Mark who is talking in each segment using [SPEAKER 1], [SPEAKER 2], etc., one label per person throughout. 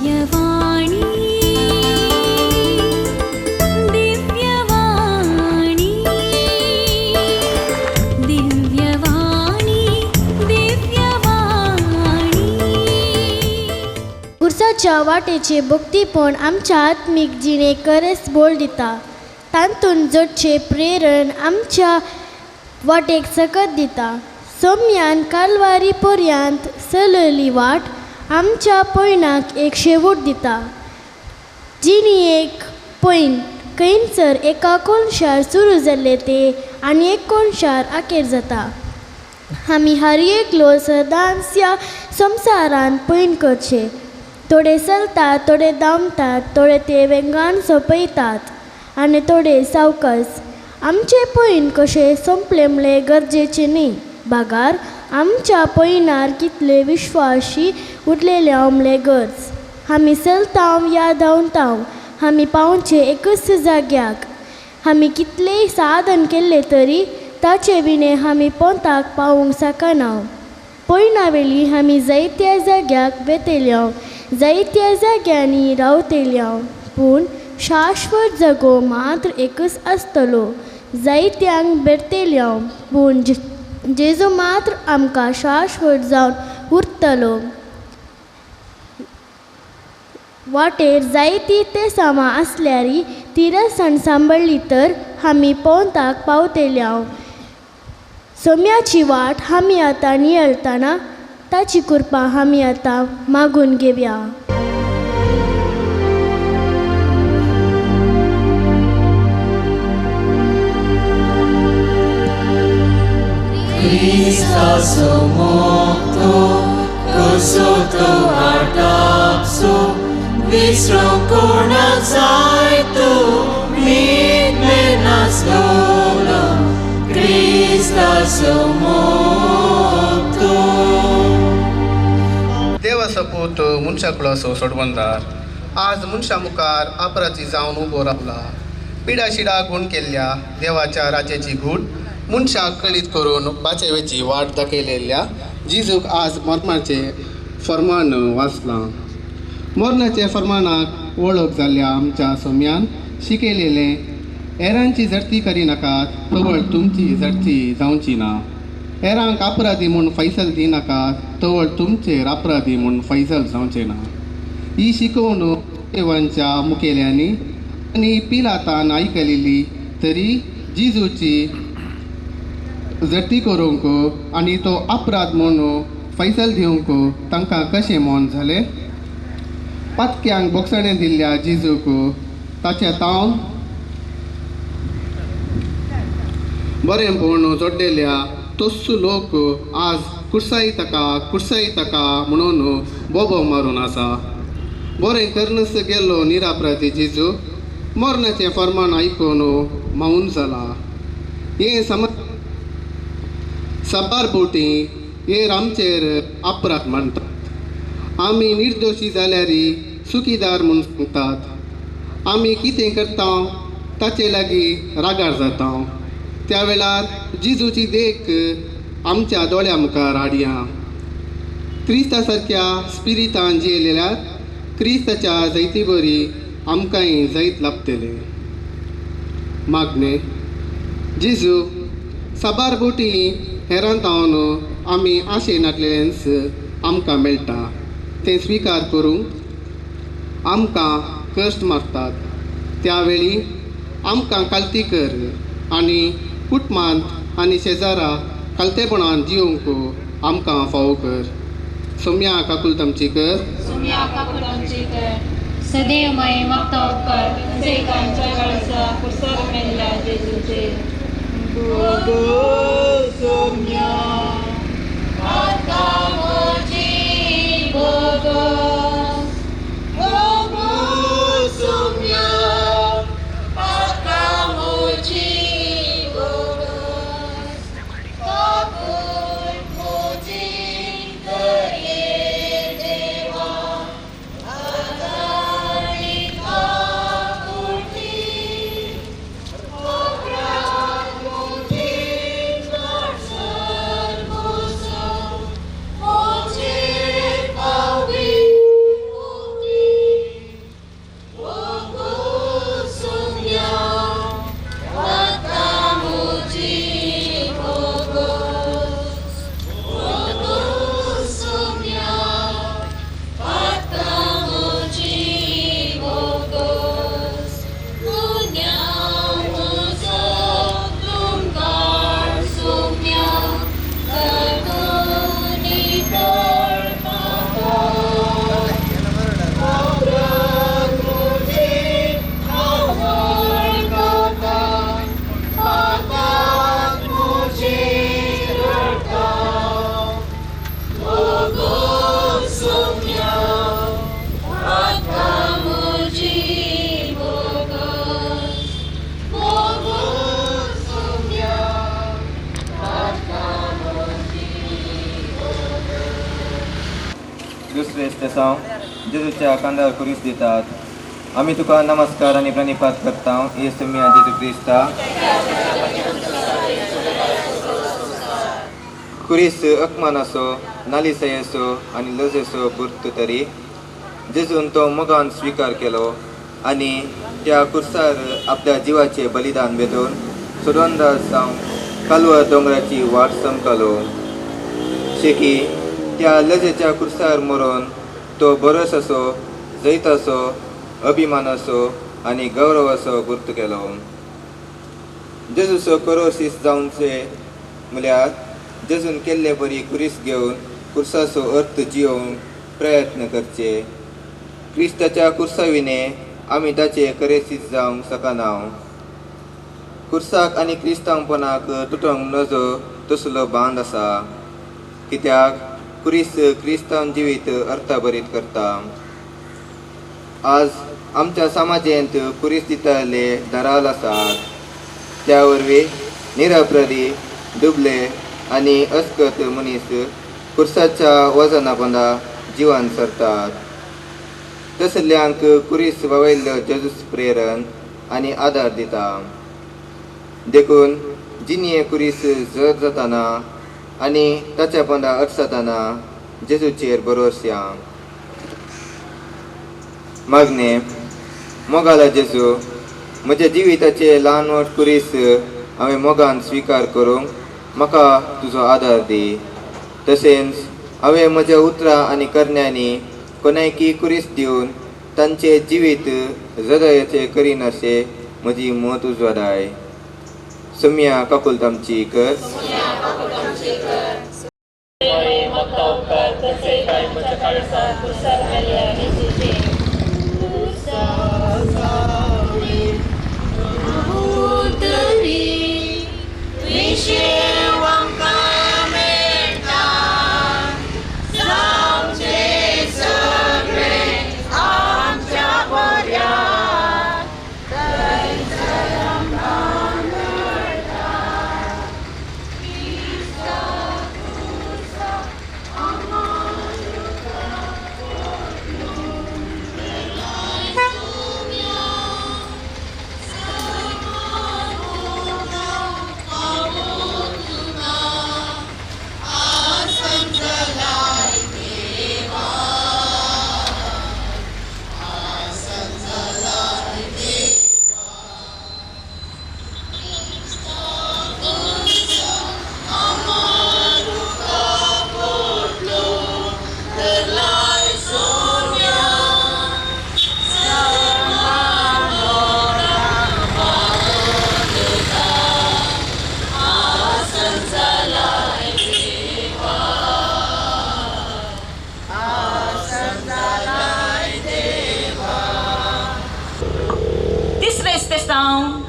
[SPEAKER 1] दिव्यवाणी दिव्यवाणी दिव्यवाणी दिव्यवाणी।
[SPEAKER 2] कुर्साच्या वाटेचे भक्तीपण आमच्या आत्मीक जिणेक खरेंच बोल दिता। तातूंत जोडचें प्रेरण आमच्या वाटेक सकत दिता। सोम्यान कालवारी पर्यंत चलयली वाट आमच्या पयणाक एक शेवट दिता। जिणी एक पयण खंयसर एका कोनशार सुरू जाल्लें तें आनी एक कोनशार अखेर जाता। आमी हर एकलो सदांच ह्या संवसारांत पयण करचें। थोडे चलतात, थोडे धांवतात, थोडे ते वेंगान सोंपयतात आनी थोडे सावकास। आमचें पयण कशें सोंपलें म्हणलें गरजेचें न्ही, बागार आमच्या पयणार कितले विश्वासी उरलेले म्हणलें गरज। आमी चलता या धांवता, आमी पावचें एकच जाग्याक। आमी कितलेंय साधन केल्लें तरी ताचे विणें आमी पोंताक पावूंक शकना। पयणा वेळी आमी जायत्या जाग्याक वेतल्या, जायत्या जाग्यांनी रावतल्या, पूण शाश्वत जागो मात्र एकच आसतलो। जायत्यांक भेटतल्या, पूण जेजू मात्र आमकां शाश्वत जावन उरतलो। वाटेर जायती ते सामा आसल्यारी तिरसण सांबाळ्ळी तर आमी पोंताक पावतल्या। सोम्याची वाट आमी आतां नियाळतना ताची कृपा आमी आतां मागून घेवया।
[SPEAKER 3] क्रिस्ताचो मोगतो कसो तो वाटापसो विसरूंक कोणाक जाय तूं मीत मेनासलोलो क्रिस्ताचो मोगतो।
[SPEAKER 4] देवाचो पूत मनशाकुळाचो सोडवणदार आज मनशा मुखार अपराधी जावन उबो रावला। पिडाशिडा गुण केल्ल्या देवाच्या राज्याची घूट मनशाक कळीत करून बाचेवेची वाट दाखयलेल्या जिजूक आज मरणाचें फर्मान वाचलां। मरणाच्या फर्मानाक वळख जाल्ल्या आमच्या सोम्यान शिकयलेलें हेरांची झडती करिनाकात तवळ तुमची झडती जावची ना। हेरांक अपराधी म्हूण फैसल दिनाकात तवळ तुमचेर अपराधी म्हूण फैसल जावचें ना। ही शिकवण देवांच्या मुखेल्यांनी आनी पिलातान आयकलेली तरी जिजूची झडती करूंक आनी तो अपराध म्हूण फैसल दिवंक तांकां कशें मन जालें? पातक्यांक बोगसणें दिल्ल्या जिजूक ताच्या तावन बरें म्हूण जोडलेल्या तोच लोक आज कुर्साई ताका कुर्साई ताका म्हणून बोबो मारून आसा। बरें करनस गेल्लो निरापराधी जिजू मरणाचें फर्मान आयकून मावून जाला। हें समज साबार बोटी हे आमचेर अपराध मांडटात। आमी निर्दोशी जाल्यार सुखीदार म्हूण सांगतात। आमी कितें करता ताचे लागीं रागार जाता। त्या वेळार जिजूची देख आमच्या दोळ्या मुखार हाडया। क्रिस्ता सारक्या स्पिरितान जियेलेल्यार क्रिस्ताच्या जैती बरी आमकांय जैत लाभतलें। मागणें जिजू साबार बोटी हेरांत तावन आमी आशेन नाटलेलेंच आमकां मेळटा तें स्विकार करूंक आमकां कश्ट मारतात। त्या वेळी आमकां कालती कर आनी कुटुंबांत आनी शेजारा कालतेपणान जिवंक आमकां फावो कर। सोम्या काकूल आमची कर।
[SPEAKER 5] सोम्या काकूल आमची कर। सदैव माये मागता उपकार असेकांच्या काळजा कुर्सार मेल्ल्या जेजूचे।
[SPEAKER 3] सोम्या
[SPEAKER 5] आतां म्हजी बोगस
[SPEAKER 3] बोगस सोम्या आतां म्हजी बोगस काकूट म्हजी करये देवा आदारी काकुटी अपराध म्हजी चडसर.
[SPEAKER 6] क्रिस्तांव जेजूच्या कांदार कुरीस दितात. आमी तुका नमस्कार आनी प्रणिपात करता येसू मिया जेजू क्रिस्ता. कुरीस अकमानाचो नालिसायेचो आनी लजेचो गुर्त तरी जेजून तो मोगान स्विकार केलो आनी त्या कुर्सार आपल्या जिवाचें बलिदान भेटोवन सोडवंदार जावन कालवर दोंगराची वाट चमकालो. शेकी त्या लजेच्या कुर्सार मरोन तो बरोसो जैताचो अभिमानाचो आनी गौरवाचो गुर्त केलो. जेजूचो करोसीस जावचे म्हळ्यार जेजून केल्ले बरी कुरीस घेवन कुर्साचो अर्थ जियोवंक प्रयत्न करचे. क्रिस्ताच्या कुर्सा विणे आमी ताचे करेसीस जावंक शकना. कुर्साक आनी क्रिस्तांवपणाक तुटोंक नजो तसलो बांद आसा, कित्याक कुरीस क्रिस्तांव जिवीत अर्थभरीत करता. आज आमच्या समाजेंत कुरीस दितले दराल आसात, त्या वरवीं निरपराधी दुबले आनी अस्कत मनीस कुर्साच्या वजना पोंदा जिवान सरतात. तसल्यांक कुरीस वावयल्लो जेजूस प्रेरण आनी आदार दिता. देखून जिणये कुरीस जर जाताना आनी ताच्या पोंदा अडसताना जेजूचेर भरवंसया. मागणें. मोगाला जेजू, म्हज्या जिविताचे ल्हान व्हड कुरीस हांवें मोगान स्विकार करूंक म्हाका तुजो आदार दी. तशेंच हांवें म्हज्या उतरां आनी करण्यांनी कोणायकी कुरीस दिवन तांचें जिवीत जदयाचें करिनाशें म्हजी मत उजवाडाय. सोम्या काकुळट आमची कर.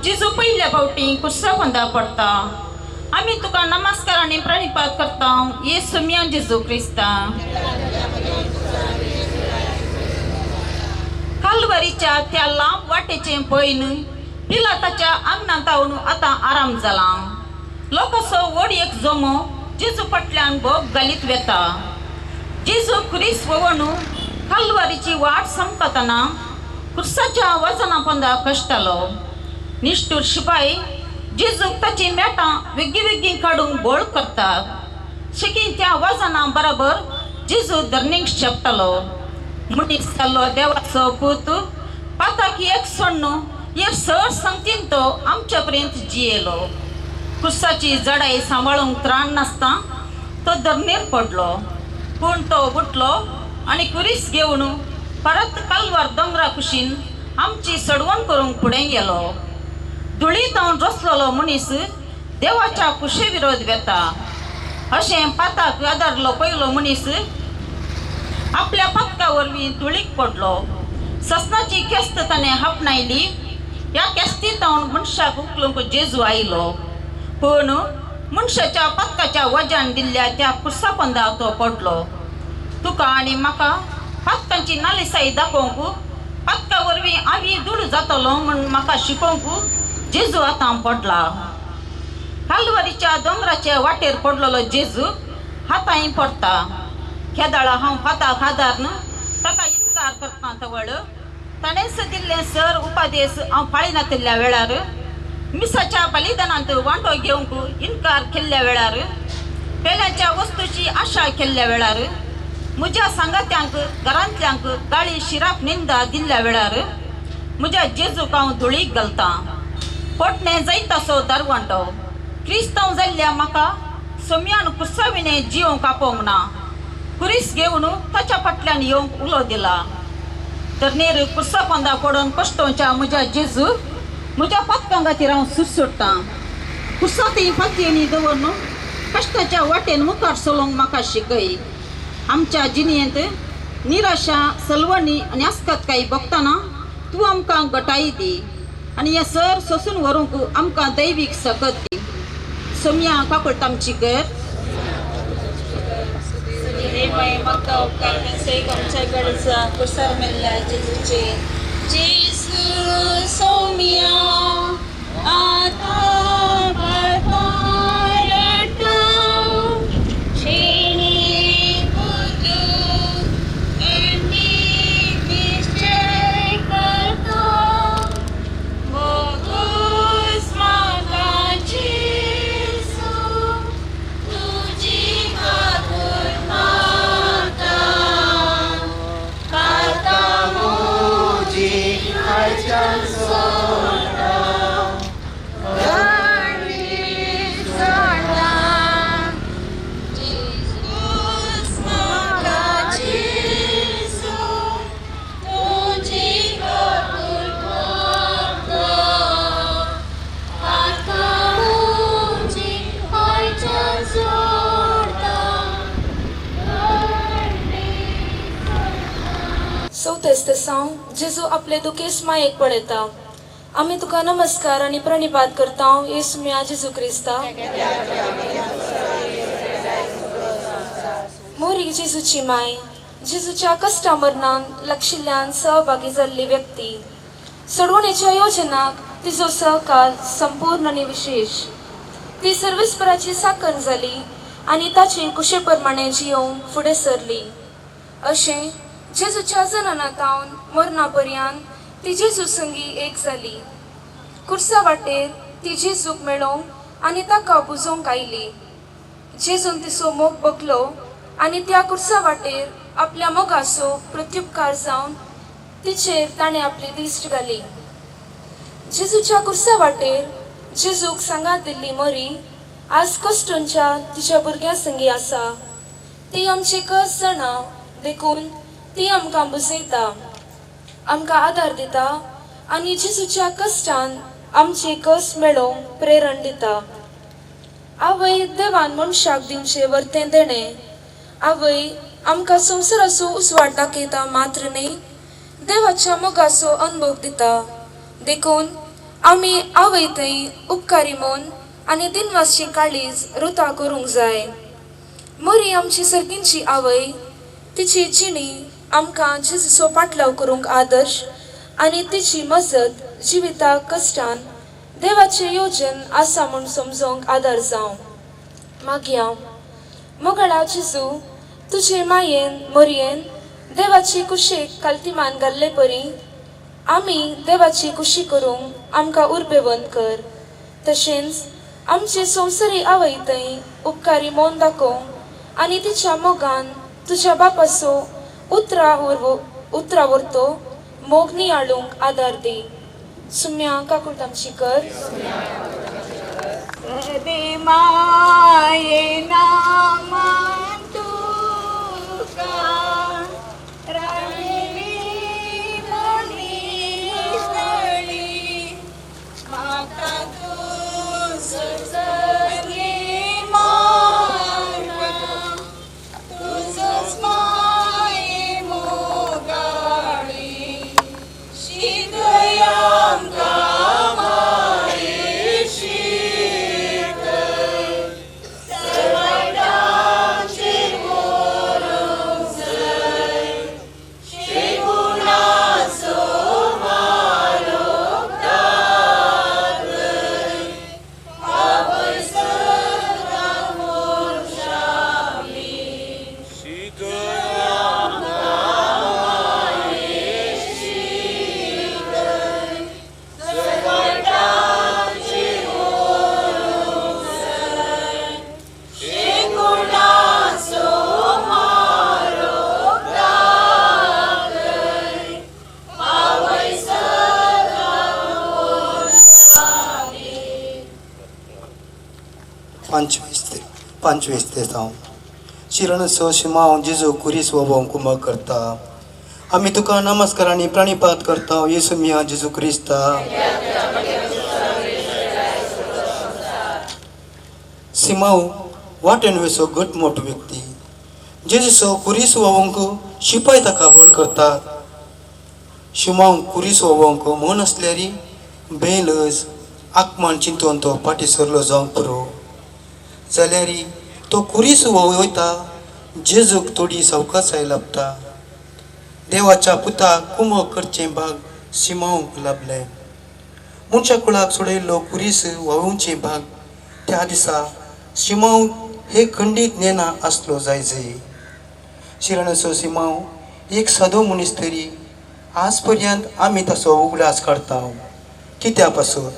[SPEAKER 5] जेजू पयल्या फावटी कुर्सा पोंदा पडटा. आमी तुका नमस्कार आनी प्रणिपात करता येसू मिया जेजू क्रिस्ता. कालवारीच्या त्या लांब वाटेचें पयन पिलाताच्या आंगणांत हांव आतां आराम जाला. लोकांचो व्हड एक जमो जेजू फाटल्यान भोग घालीत वेता. जेजू क्रिस्त वळून कालवारीची वाट संपतना कुर्साच्या वजना पोंदा कश्टालो. निश्ठूर शिपाय जेजूक ताची मेटां वेगळीं वेगळीं काडूंक बळ करतात. शेकी त्या वजना बरोबर जेजू धरणीक शेपतालो. मनीस जाल्लो देवाचो पूत पाताक एक सोडून एक सर संगतीन तो आमच्या पर्यंत जियेलो. कुर्साची जडाय सांबाळूंक त्राण नासता तो धरणीर पडलो, पूण तो उठलो आनी कुरीस घेवन परत कालवार दोंगरा कुशीन आमची सडवण करूंक फुडें गेलो. धुळी जावन रसलेलो मनीस देवाच्या कुशे विरोध वेता अशें पाताक आदारलो पयलो मनीस आपल्या पातका वरवीं धुळीक पडलो. ससनाची केस्त ताणें आपणायली. ह्या केस्तींत मनशाक उखलूंक जेजू आयलो, पूण मनशाच्या पातकाच्या वज्यान दिल्ल्या त्या कुर्सा पोंदा तो पडलो. तुका आनी म्हाका पातकांची नालिसाई दाखोवंक पातका वरवीं आमी दुडू जातलो म्हूण म्हाका शिकोवंक जेजू आतां पडला. कालवारीच्या दोंगराचे वाटेर पडलेलो जेजू हातांय पडटा. केदाळा हांव पाताक आदारन इन्कार करता तवळ ताणेंच दिल्ले सर उपदेश हांव पाळिनातिल्ल्या वेळार मिसाच्या बलिदानांत वांटो घेवंक इन्कार केल्ल्या वेळार पेल्याच्या वस्तूची आशा केल्ल्या वेळार म्हज्या सांगात्यांक घरांतल्यांक गाळी शिराप निंदा दिल्ल्या वेळार म्हज्या जेजूक हांव धुळीक घालतां. पोटणे जैतासो दरवांटो क्रिस्तांव जाल्ल्या म्हाका सोम्यान कुर्साविणे जिवंक आपोवंक ना कुरीस घेवन ताच्या फाटल्यान येवंक उलो दिला. तर नेर कुर्सा पोंदा पडून कश्टोवच्या म्हज्या जेजू म्हज्या पातकां खातीर हांव सुरसुडटां. कुर्सा ती पातयेनी दवरून कश्टाच्या वाटेन मुखार चलोवंक म्हाका शिकय. आमच्या जिणेंत निराशा सलवणी आनी आस्कतकाय भोगतना तूं आमकां गटाई दी आनी हें सर सोसून व्हरूंक आमकां दैवीक सकत दी. सोम्या काकूळट आमची कर.
[SPEAKER 3] म्हाका उपकार आमच्या गरजा कुसार मेल्ल्या जेजूचे. जेजू सोम्या आतां पाताळटा शेणी पुतू आनी निश्चय करता मोगूस म्हाका जेजू तुजी काकूट माता काता
[SPEAKER 4] मुजी आयच्यान सोडटा
[SPEAKER 3] जेजूस म्हाका जेजू तुजी काकूट माता काता मुजी आयच्यान सोडटा.
[SPEAKER 7] चवथेस्तेसांव जेजू आपले दुखेस मायेक पळयता. आमी तुका नमस्कार आनी प्रणिपात करता येसू म्या जेजू क्रिस्ता. मोरी जेजूची माय जेजूच्या कश्टा मरणान लागशिल्ल्यान सहभागी जाल्ली व्यक्ती सोडवणेच्या योजनाक तिजो सहकार संपूर्ण आनी विशेश. ती सर्वेस्पराची साकन जाली आनी ताचे कुशे प्रमाणे जियोवंक फुडें सरली. अशें जेजूच्या जननातावन मरणा पर्यंत ती जेजू संगी एक जाली. कुर्सा वाटेर ती जेजूक मेळोवंक आनी ताका पुजोवंक आयली. जेजून तिचो मोग बगलो आनी त्या कुर्सा वाटेर आपल्या मोगाचो प्रत्युपकार जावन तिचेर ताणें आपली दिश्ट घाली. जेजूच्या कुर्सा वाटेर जेजूक सांगात दिल्ली मरी आज कश्टोंच्या तिच्या भुरग्यां संगी आसा. ती आमची कस जाणा देखून ती आमकां बुजयता, आमकां आदार दिता आनी जेजूच्या कश्टान आमचे कस मेळोवंक प्रेरण दिता. आवय देवान मनशाक दिवचें वर्तें देणें. आवय आमकां संवसाराचो उजवाड दाखयता मात्र न्ही देवाच्या मोगाचो अनुभव दिता. देखून आमी आवय थंय उपकारी म्हूण आनी दिनवासची काळीज रुता करूंक जाय. मरी आमची सर्गींची आवय तिची जिणी आमकां जेजूचो पाटलाव करूंक आदर्श आनी तिची मजत जिविताक कश्टान देवाचें योजन आसा म्हूण समजोंक आदार जावं. मागया मोगळा जेजू तुजे मायेन मोरयेन देवाची कुशीक कालतीमान घाल्ले परी आमी देवाची कुशी करूंक आमकां उर्बेवंत कर. तशेंच आमचे संवसारी आवय थंय उपकारी मोन दाखोवंक आनी तिच्या मोगान तुज्या बापाचो उतरां वरतो मोग नियाळूंक आदार दी. सुम्या काकूट आमची कर.
[SPEAKER 3] माये नामान तुका राणी मनी म्हाका तूं सगळी माना तुजोच माये मोगाळी शिकय आमकां माये शिकय सर्वांचेर व्हरूंक.
[SPEAKER 8] 25 तेसांव. शिरणसो शिमांव जेजू कुरीस वोवोंक कुमक करता. आमी तुका नमस्कार आनी प्रणिपात करता येसू मिया जेजू क्रिस्ता. सिमांव वाटेन वेसो घटमोट व्यक्ती जेजूचो कुरीस वोवोंक शिपाय ताका बळ करतात. शिमांव कुरीस वोवोंक मन आसल्यारी बेलज आकमान चिंतून तो फाटीं सरलो जावंक पुरो जाल्यारी तो कुरीस वयता जेजूक थोडी सवकासाय लाभता. देवाच्या पुताक कुमक करचें भाग सिमांवक लाभलें. मनशा कुळाक सोडयल्लो कुरीस व्हांवचें भाग त्या दिसा सिमांव हे खंडीत नेना आसलो जाय जय. शिरणसो सिमांव एक सादो मनीस तरी आज पर्यंत आमी ताचो उगडास काडता. कित्या पासून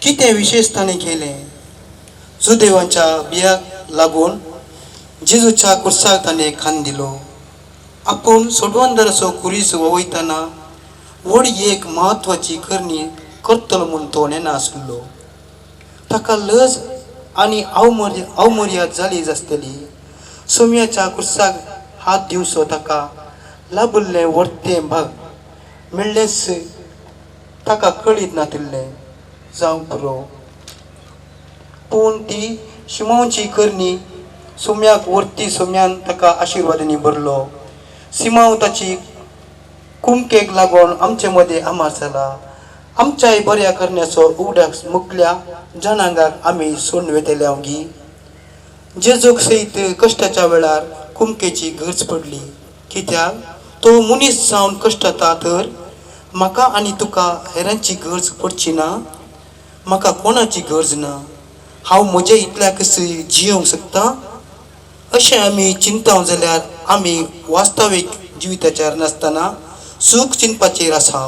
[SPEAKER 8] कितें विशेश ताणें केलें? जुदेवांच्या बियाक लागून जेजूच्या कुर्साक ताणें खांद दिलो. आपूण सोडवंदराचो कुरीस वयतना व्हड एक म्हत्वाची करणी करतलो म्हूण तो नेना आसलो. ताका लज आनी अवमर्याद जाली आसतली. सोम्याच्या कुर्साक हात दिवचो ताका लाभिल्लें व्हडतें भाग मेळ्ळेंच ताका कळीत नातिल्लें जावंक पुरो. पूण ती शिमांवची करणी सोम्याक व्हरती सोम्यान ताका आशिर्वादांनी भरलो. सिमांव ताची कुमकेक लागून आमचे मदें आमार जाला. आमच्याय बऱ्या करण्याचो उगडास मुकल्या जनांगाक आमी सोडून वेतले गी. जेजूक सयत कश्टाच्या वेळार कुमकेची गरज पडली कित्याक तो मनीस जावन कश्टता तर म्हाका आनी तुका हेरांची गरज पडची ना. म्हाका कोणाची गरज ना. हांव म्हजे इतल्याकच जियोंक शकता अशें आमी चिंताव जाल्यार आमी वास्तवीक जिविताचेर नासतना सूख चिंतपाचेर आसा.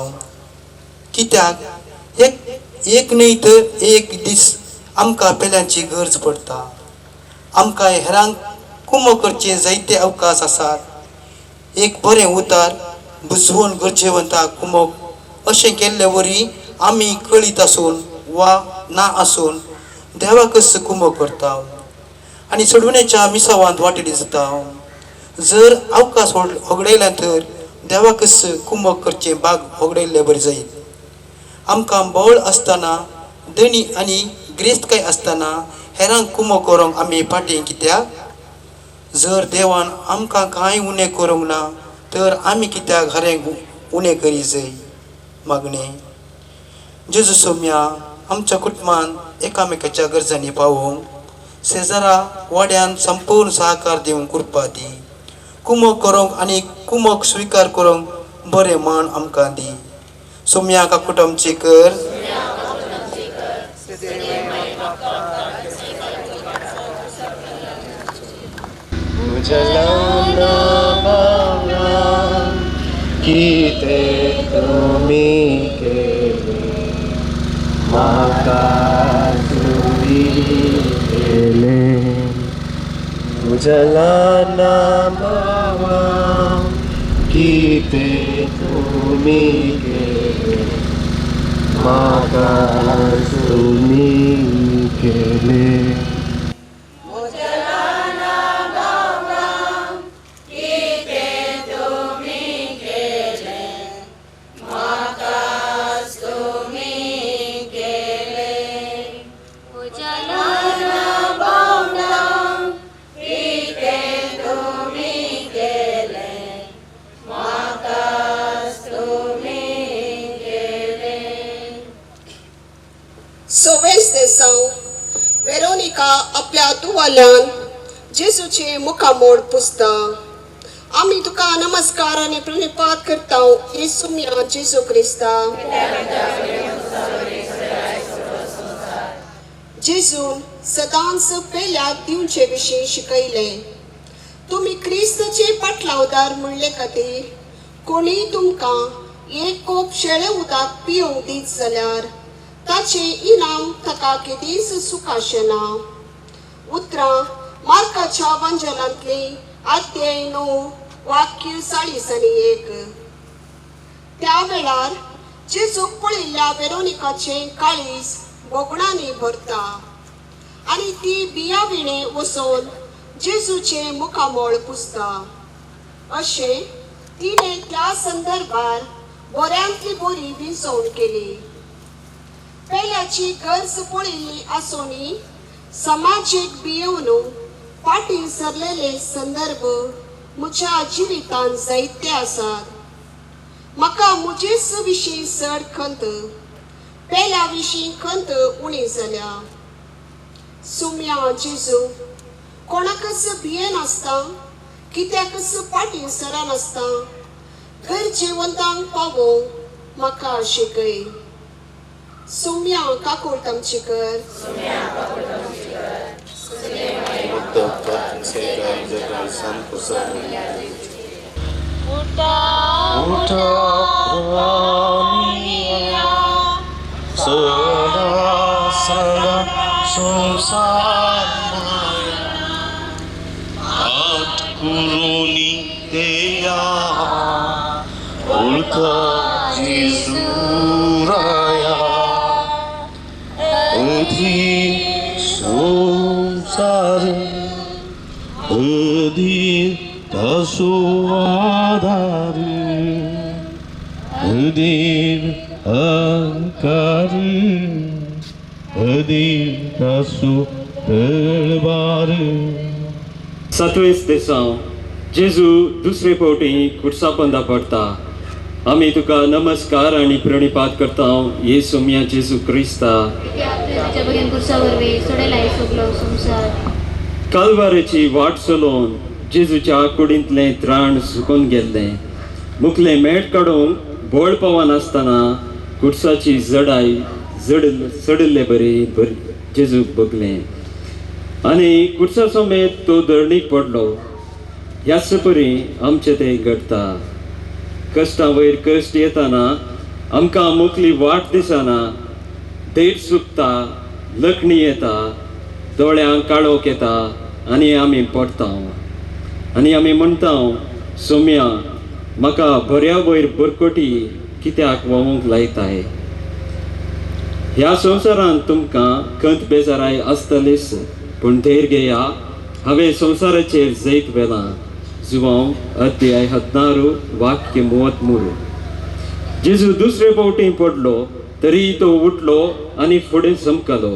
[SPEAKER 8] कित्याक एक एक न्हय तर एक दीस आमकां पेल्यांची गरज पडटा. आमकां हेरांक कुमो करचे जायते अवकाश आसात. एक बरें उतार बुजवून गरजेवंताक कुमोक अशें केल्ले वरी आमी कळीत आसून वा ना आसून देवाकच कुमो करता आनी सोडवण्याच्या मिसावांत वाटेली जाता. जर अवकाश होगडयल्या तर देवाकच कुमक करचें भाग होगडयल्ले बरें जायत. आमकां बळ आसतना दणी आनी ग्रेस्तकाय आसतना हेरांक कुमो करूंक आमी फाटीं कित्याक? जर देवान आमकां कांय उणें करूंक ना तर आमी कित्याक हरेंक उणें करी जाय? मागणें जेजू सोम्या आमच्या कुटुंबान एकामेकाच्या गरजांनी पावोवंक शेजारा वाड्यान संपूर्ण सहकार दिवंक कृपा दी. कुमक करूंक आनी कुमक स्विकार करूंक बरें मन आमकां दी. सोम्या काकूट आमची कर.
[SPEAKER 9] कितें तुमी केलें म्हाका तुमी केलें. उजलाना बाबा कितें तुमी केलें म्हाका तुमी केलें.
[SPEAKER 3] वेरोनिका आपल्या तुवाल्यान जेजूचे मुखामोड पुसता. आमी तुका नमस्कार आनी प्रणिपात करता येसू मिया जेजू क्रिस्ता. जेजून सदांच पेल्याक दिवचे विशीं शिकयलें. तुमी क्रिस्ताचे पाटलावदार म्हणले खातीर कोणीय तुमकां एक कोप शेळे उदक पिवंक दीत जाल्यार ताचें इनाम ताका केदींच सुखाशें ना. उतरां मार्काच्या वांजलांतलीं अध्याय 9 वाक्य 41. त्या वेळार जेजूक पळयल्ल्या वेरोनिकाचें काळीज भोगणांनी भरता. आनी ती बियाविणें वचून जेजूचें मुखामळ पुसता. अशें तिणें त्या संदर्भार बऱ्यांतली बरी विंचवण केली. पेल्याची गरज पळयल्ली आसूनय समाजीक भियेवन फाटीं सरलेले संदर्भ म्हज्या जिवितांत जायते आसात. म्हाका म्हजेच विशीं चड खंत, पेल्या विशीं खंत उणी जाल्या. सुम्या जेजू कोणाकच भियेनासता, कित्याकच फाटीं सरनासता गरजेवंतांक पावोवंक म्हाका शिकय. सुम्या काकूट आमची कर.
[SPEAKER 10] सातवेंच देसांव जेजू दुसरे फावटी कुर्सापंदा पडटा. आमी तुका नमस्कार आनी प्रणिपात करता ये सोम्या जेजू क्रिस्ता. कालवारेची वाट चलोवन जेजूच्या कुडींतलें त्राण सुकून गेल्लें. मुखलें मेट काडून बोळ पावनासतना कुर्साची जडाय चडिल्ले बरी बरी जेजूक बगलें आनी कुर्सा समेत तो धरणीक पडलो. ह्याच परी आमचें तें घडटा. कश्टां वयर कश्ट येताना आमकां मुखली वाट दिसना, देड सुकता, लकणी येता, दोळ्यांक काळोख येता आनी आमी पडटा आनी आमी म्हणटा सोम्या म्हाका बऱ्या वयर बरकोटी कित्याक व्हांवूंक लायताय. ह्या संवसारांत तुमकां खंत बेजाराय आसतलीच, पूण धैर्य घेया, हांवें संवसाराचेर जैत व्हेलां. जुवांव अध्याय 16 वाक्य 33. जेजू दुसरे फावटी पडलो तरी तो उठलो आनी फुडें चमकलो.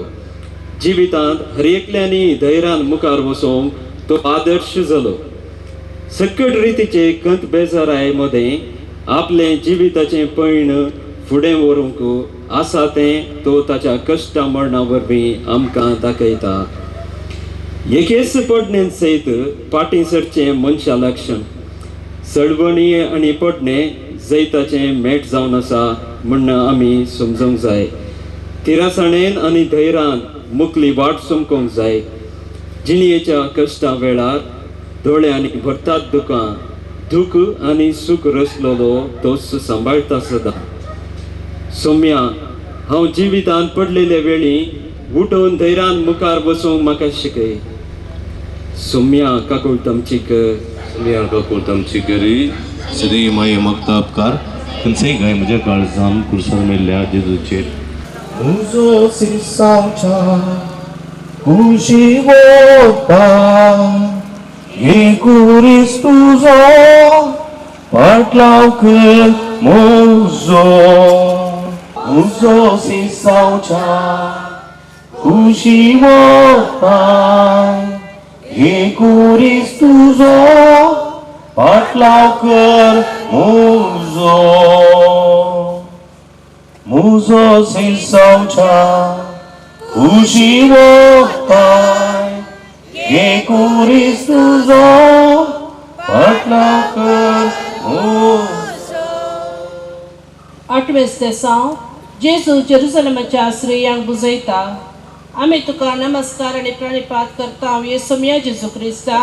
[SPEAKER 10] जिवितांत हर एकल्यांनी धैर्यान मुखार वचोंक तो आदर्श जालो. सकट रितीचे खंत बेजाराय मदें आपलें जिविताचें पयण फुडें व्हरूंक आसा तें तो ताच्या कश्टा मरणा वरवीं आमकां दाखयता. एकेच पडणेन सयत फाटीं सरचें मनशा लक्षण सळवणी आनी पडणें जैताचें मेट जावन आसा म्हूण आमी समजूंक जाय. तिरासाणेन आनी धैर्यान मुखली वाट चमकोवंक जाय. जिणयेच्या कश्टां वेळार दोळ्यांनी भरतात दुकां, दूख आनी सूख रचलोलो तोच सांबाळटा सदां. सोम्या हांव जिवितांत पडलेले वेळी उठून धैर्यान मुखार बसूंक म्हाका शिकय. सोम्या काकूट आमची कर.
[SPEAKER 11] सोम्या काकूट आमची करी. सदी माये मक्तापकार खंयचेय गाय म्हज्या काळजान कुर्सार मेल्ल्या जेजूचेर
[SPEAKER 12] म्हजो सिसाच्या कुशी वता हे कुरीस तुजो पाटलाव कर म्हजो. म्हजो सिसाच्या कुशी वता हे कुरीस तुजो पाटलाव कर म्हजो. म्हजो सिसाच्या कुशी वता हे कुरीस तुजो पाटलाव कर म्हजो.
[SPEAKER 13] आठवेंच देसांव जेजू जेरुजलेमाच्या स्त्रियांक बुजयता. आमी तुका नमस्कार आनी प्रणिपात करता ये सोम्या जेजू क्रिस्ता.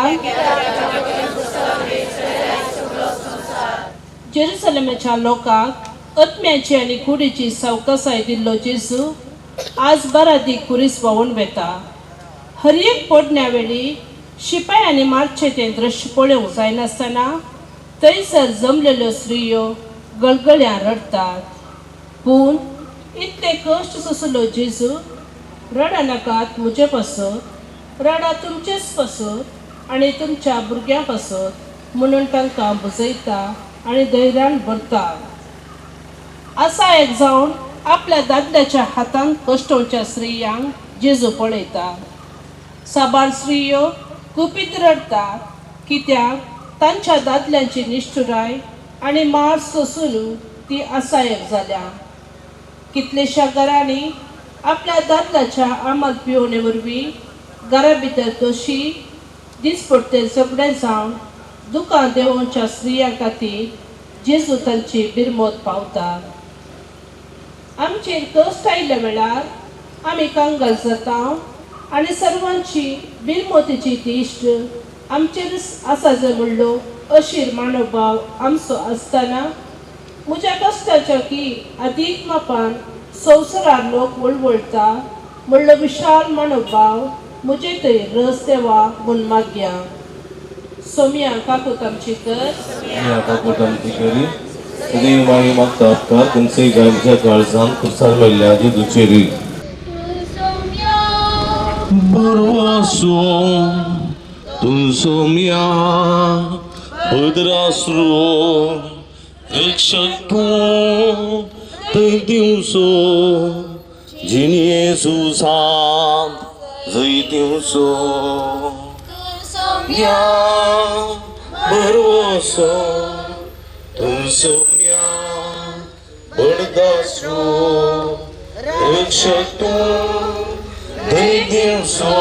[SPEAKER 13] जेरुजलेमाच्या लोकांक आत्म्याची आनी कुडीची सावकासाय दिल्लो जेजू आज बारादीक कुरीस व्हांवून वेता. हर एक पडण्या वेळी शिपायांनी मारचें तें दृश्य पळोवंक जायनासतना थंयसर जमलेल्यो स्त्रियो गळगळ्यां रडटात. पूण इतले कश्ट सोंसलो जेजू रडा नाकात म्हजे पासत, रडा तुमचेच पासत आनी तुमच्या भुरग्यां पासत म्हणून तांकां बुजयता आनी धैर्यान भरता. आसा एक जावन आपल्या दादल्याच्या हातान कश्टोवच्या स्त्रियांक जेजू पळयता. साबार स्त्रियो गुपीत रडटा कित्याक तांच्या दादल्यांची निश्ठुराय आनी मार सोसून ती असायक जाल्या. कितलेश्या घरांनी आपल्या दादल्याच्या आमल पिवणे वरवीं घरा भितर तशी दिसपडटे झगडे जावन दुकां देंवोवच्या स्त्रियां खातीर जेजू तांची बिरमत पावता. आमचेर कश्ट आयिल्ल्या वेळार आमी कंगाल जाता आनी सर्वांची बिरमोतीची दिश्ट आमचेरच आसा जाय म्हणलो अशीर मानोभाव आमचो आसतना म्हज्या कश्टाच्या की अदीक मापान संवसारार लोक वळवळटा म्हणलो विशाल मानोभाव म्हजे थंय रस देवा म्हूण मागया. सोम्या काकूत आमची कर.
[SPEAKER 11] काकूत आमची करी. सदैव माई मागता उपकार तुमचे गायच्या काळजान कुर्सार मेल्ल्या जेजूचेर.
[SPEAKER 12] बरो तूं सोम्या भद्रासरो रक्षक तूं थंय दिवसो जिणये सुसान जंय दिवसो सोम्या बरो तूं सोम्या बडदासरो रक्षक तूं थंय दिवसो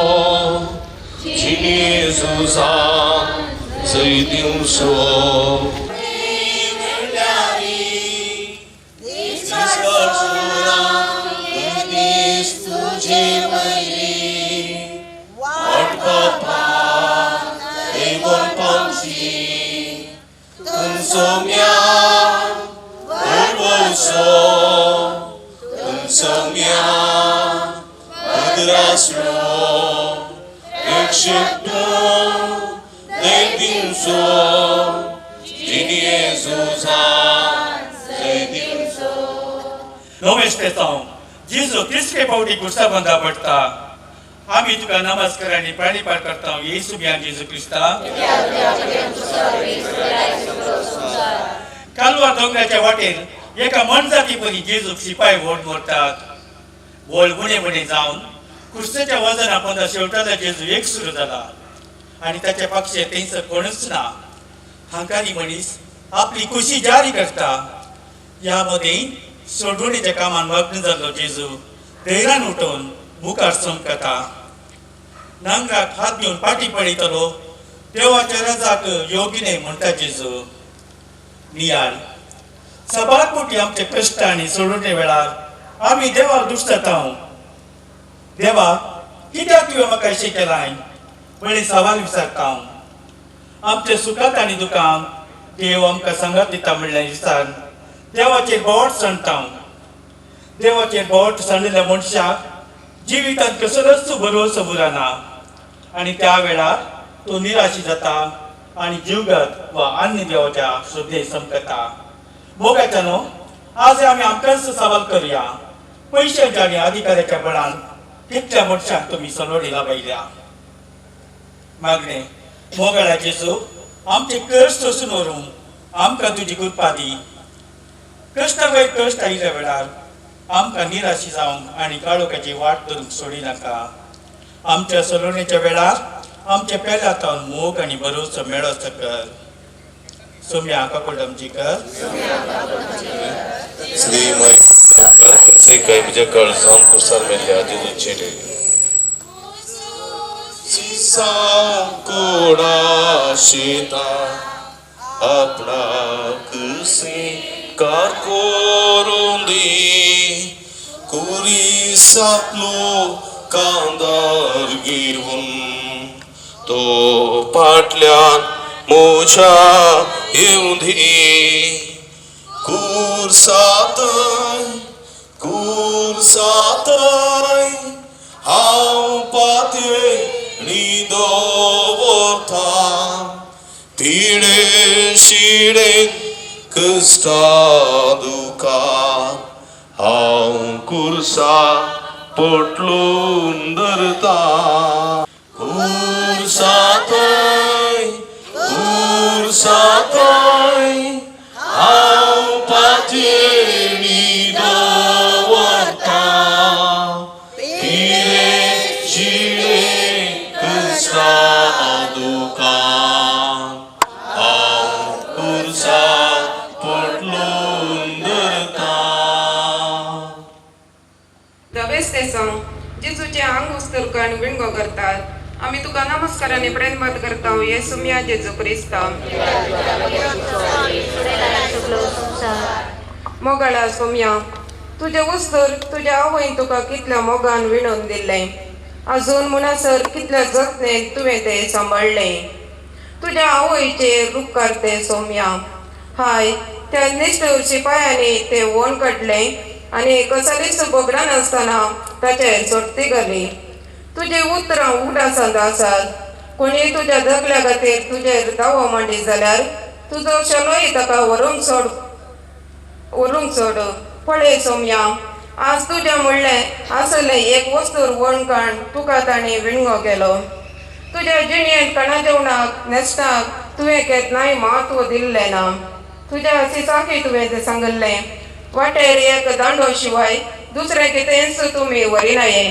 [SPEAKER 12] जिणये सुसान जंय दिवसो.
[SPEAKER 14] नमस्ते जेजू तिसरे पावटी कुर्सा बंदा पडटा. आमी तुका नमस्कार आनी प्रणिपात करता येसू बियान जेजू क्रिस्ता. कालवा दोंगराच्या वाटेर एका मनजाती परी जेजूक शिपाय व्होड व्हरतात. व्होळ उणें उणें जावन कुर्सेच्या वजना पंदा शेवटाचा जेजू एक सुरू जाला आनी ताच्या पक्षे थंयसर कोणूच ना. हांकारी मनीस आपली खुशी जारी करता. ह्या मदीं सोडवणीच्या कामान मग्न जाल्लो जेजू धैर्यान उठोवन मुखार चमकता. नांगराक हात घेवन फाटी पळयतलो देवाच्या रजाक योगी न्हय म्हणटा जेजू. नियाळ सबार कोटी आमचे कश्ट आनी सोडवणे वेळार आमी देवाक दुश्टता. देवा कित्याक तुवें म्हाका अशें केलां म्हळ्ळें सवाल विचारता. आमच्या सुखांत आनी दुखांत देव आमकां सांगात दिता म्हणल्यार विचार देवाचेर बोट सांडटा. देवाचेर बोट सांडिल्ल्या मनशाक जिवितांत कसलोच भरवंसो उरना आनी त्या वेळार तो निराशी जाता आनी जीवगत वा अन्य देवाच्या श्रद्धे समकता. मोगाच्या न्हू आज आमी आमकांच सवाल करुया. पयशांच्या आनी अधिकाऱ्याच्या बळान कितल्या मनशांक तुमी सलोडी लायल्या. मागणें मोगाळा जेजू आमचे कश्ट सोसून व्हरूंक आमकां तुजी कृपा दी. कश्टा वयर कश्ट आयिल्ल्या वेळार आमकां निराशी जावंक आनी काळोखाची वाट धरूंक सोडी नाका. आमच्या सलोणेच्या वेळार आमच्या पेल्यातावन मोग आनी भरोसो मेळोचो कर. सोम्या काकूट आमची कर.
[SPEAKER 11] श्री माई तुमचे काय म्हज्या काळजान कुर्सार मेल्ल्या जेजूचेर. कोणाशिता आपणाक स्वीकार करून दी कुरिसांतलो कांदार घेवन तो फाटल्यान म्हज्या येवं दी. कुर्सांतय कुर्सांतय हांव पातयेणी दवरता पिडे शिडे कश्टा दुखां हांव कुर्सा
[SPEAKER 12] पोटलून धरता. कुर्सातय कुर्सातय हांव पातयेणी दवरता, पिरे शिळे कुर्सा दुकान हांव कुर्सा पोटलून धरता.
[SPEAKER 15] धवेस देसां जेजूचें आंग उस्तुरकण विणगो करतात. आमी तुका नमस्कार आनी प्रेमत करता येसू मिया जेजू क्रिस्ता. मोगाळा सोम्या, तुजें उस्तूर तुज्या आवयन तुका कितल्या मोगान विणून दिल्लें, अजून म्हणसर कितल्या जतनेन तुवें तें सांबाळ्ळें. तुज्या आवयचेर उपकार ते सोम्या. हाय, त्या निश्ठूर शिपायांनी तें वोण काडलें आनी कसलीच भोगणानासतना ताचेर सोडती घाली. तुजी उतरां उगडासांत आसात. कोणी तुज्या दगल्या खातीर तुजेर दावो मांडी जाल्यार तुजो शेलोय ताका व्हरूंक सोड, व्हरूंक सोड. पळय सोम्या, आज तुजें म्हणलें आसलें एक वस्तूर वणकाण तुका तांणी विणगो केलो. तुज्या जिणेंत कणा जेवणाक न्हेसणाक तुवें केन्नाय म्हत्व दिल्लें ना. तुज्या सिसाकी तुवें तें सांगिल्लें, वाटेर एक दांडो शिवाय दुसरें कितेंच तुमी व्हरिनाये.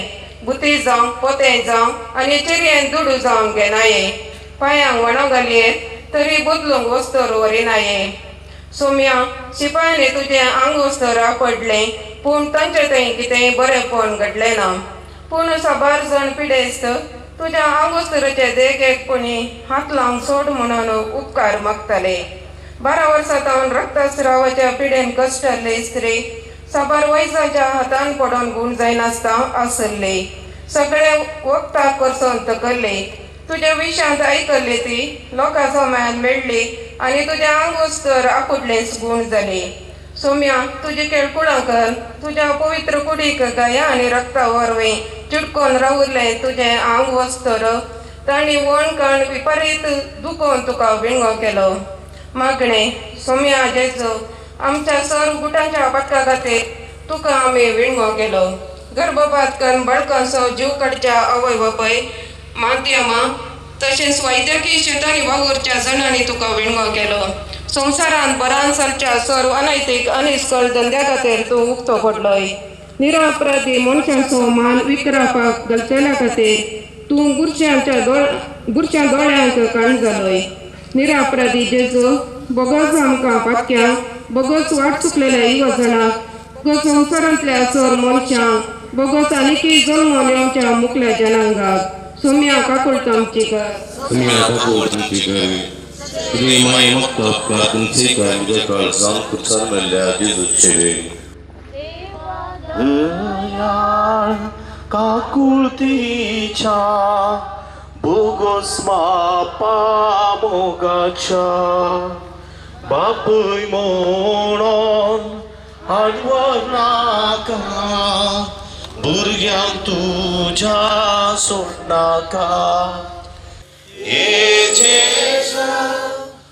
[SPEAKER 15] बुती जावं पोतें जावं आनी चिरयेन दुडू जावं घेनाये. पांयांक वणो घालयेत तरी बदलूंक वस्तूर व्हरिनाये. सोम्या, शिपायांनी तुजें आंग वस्तर आपडलें, पूण तांचे थंय कितेंय बरेंपण घडलें ना. पूण साबार जाण पिडेस्त तुज्या आंगोस्तराचे देख एक कोणी हात लावंक सोड म्हणून उपकार मागताले. 12 वर्सां तावन रक्तस्रावाच्या पिडेन कश्टल्ले स्त्री साबार वैजाच्या हातान पडोन गूण जायनासता आसल्ले. सगळे वखदाक करसोन तकल्ले. तुज्या विशांत आयकल्ली ती लोकां समायान मेळ्ळी आनी तुज्या आंगोस्तर आपुडलेंच गूण जाली. सोम्या, तुजी केळकुळां कर तुज्या पवित्र कुडीक गाया आनी रक्ता वरवीं चिटकोन रावुल्लें तुजें आंग वस्तर तांणी वणकण विपरीत दुखोवन तुका विणगो केलो. मागणें, सोम्या जेजू, आमच्या सर्व गुटांच्या पातका खातीर तुका आमी विणगो केलो. गर्भपात करून बाळकांचो जीव काडच्या आवय बापाय माध्यमां तशेंच वैद्यकीय शेतांनी वावुरच्या जाणांनी तुका विणगो केलो. संवसारांत बरान चलच्या सर्व अनैतीक अनिस्कळ धंद्या खातीर तूं उक्तो पडलोय. निरापराधी मनशांचो मान विकरापाक घालचेल्या खातीर तूं गुरश्या दोळ्यांक काण जालोय. निरापराधी जेजू, बोगस आमकां पातक्यांक, बोगस वाट चुकलेल्या इगर्जणाक, बोगस संवसारांतल्या सर मनशांक, बोगस आनीकय जल्मोन येवच्या मुखल्या जनांगाक. सोम्या काकुळट आमची कर.
[SPEAKER 11] सोम्या काकुळट आमची कर. तुजी माय मक्ता तुमचे काय म्हज्या काळजान कुर्सार मेल्ल्या जेजूचे.
[SPEAKER 12] दयाळ काकुळतीच्या बोगस मापा मोगाच्या बापूय म्हणून हाडवर नाका, भुरग्यांक तुज्या सोडनाका. हे जेजू,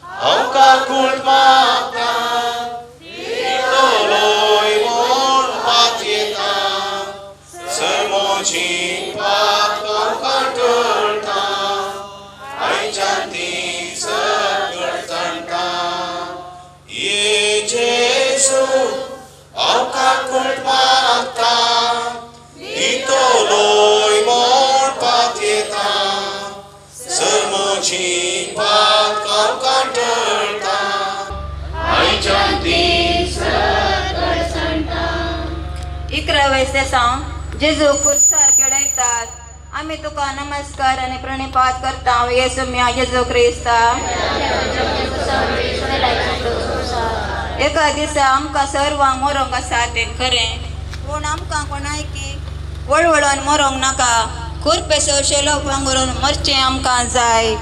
[SPEAKER 12] हांव काकूळ मागता, दितलोय म्हूण पातयेता, सर म्हजी पातकां टळटा, आयच्यान ती सगळ जाणटा. हे जेजू, हांव काकूळ मागता, दितलोय म्हूण पातयेता, सर म्हजी पातकां टळटा, आयच्यान ती सगळ जाणटा.
[SPEAKER 5] 11 वेळेस जेजू कुर्सार खेळयतात. आमी तुका नमस्कार आनी प्रणिपात करता येसू मिया जेजू क्रिस्ता. एका दिसा आमकां सर्वांक मरोंक आसा तें खरें, पूण आमकां कोणायकी वळवळोन मरोंक नाका. कुरपेसो शेलो वांगरून मरचें आमकां जाय.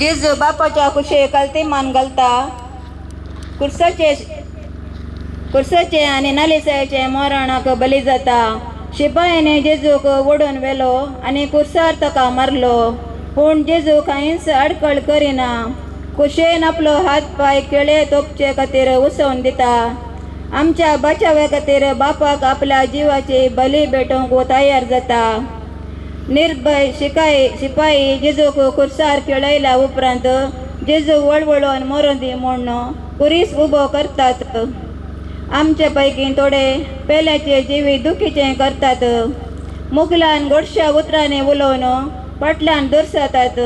[SPEAKER 5] जेजू बापाच्या कुशेक मान घालता. कुर्साचे आनी नालिसायचे मरणाक बली जाता. शिपायांनी जेजूक ओडून व्हेलो आनी कुर्सार ताका मारलो, पूण जेजू कांयच आडखळ करिना. कुशेन आपलो हात पांय केळे तोपचे खातीर उसोवन दिता.
[SPEAKER 16] आमच्या बचाव्या खातीर बापाक आपल्या जिवाची बली भेटोवंक तयार जाता. निर्भय शिपाई जेजूक खुर्सार खेळयल्या उपरांत जेजू वळवळून मरों दी म्हूण कुरीस उबो करतात. आमचे पैकी थोडे पेल्याचे जिवीत दुखीचें करतात. मुगलान गोडश्या उतरांनी उलोवन फाटल्यान दुरसातात,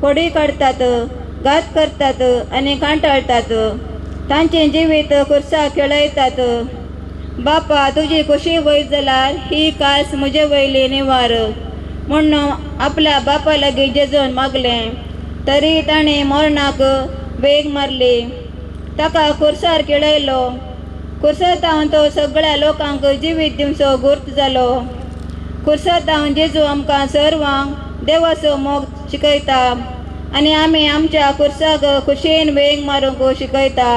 [SPEAKER 16] खोडी काडटात, घात करतात आनी कांटाळटात. तांचें जिवीत खुर्सा खेळयतात. बापा तुजी खुशी वयत जाल्यार ही कास म्हजे वयली निवार म्हूण आपल्या बापा लागीं जेजून मागलें तरी ताणें मरणाक वेग मारली. ताका खुर्सार खेळयलो. खुर्सांत तो सगळ्या लोकांक जिवीत दिवचो गुर्त जालो. खुर्सांत जेजू आमकां सर्वांक देवाचो मोग शिकयता आनी आमी आमच्या खुर्साक खुशयेन वेग मारूंक शिकयता.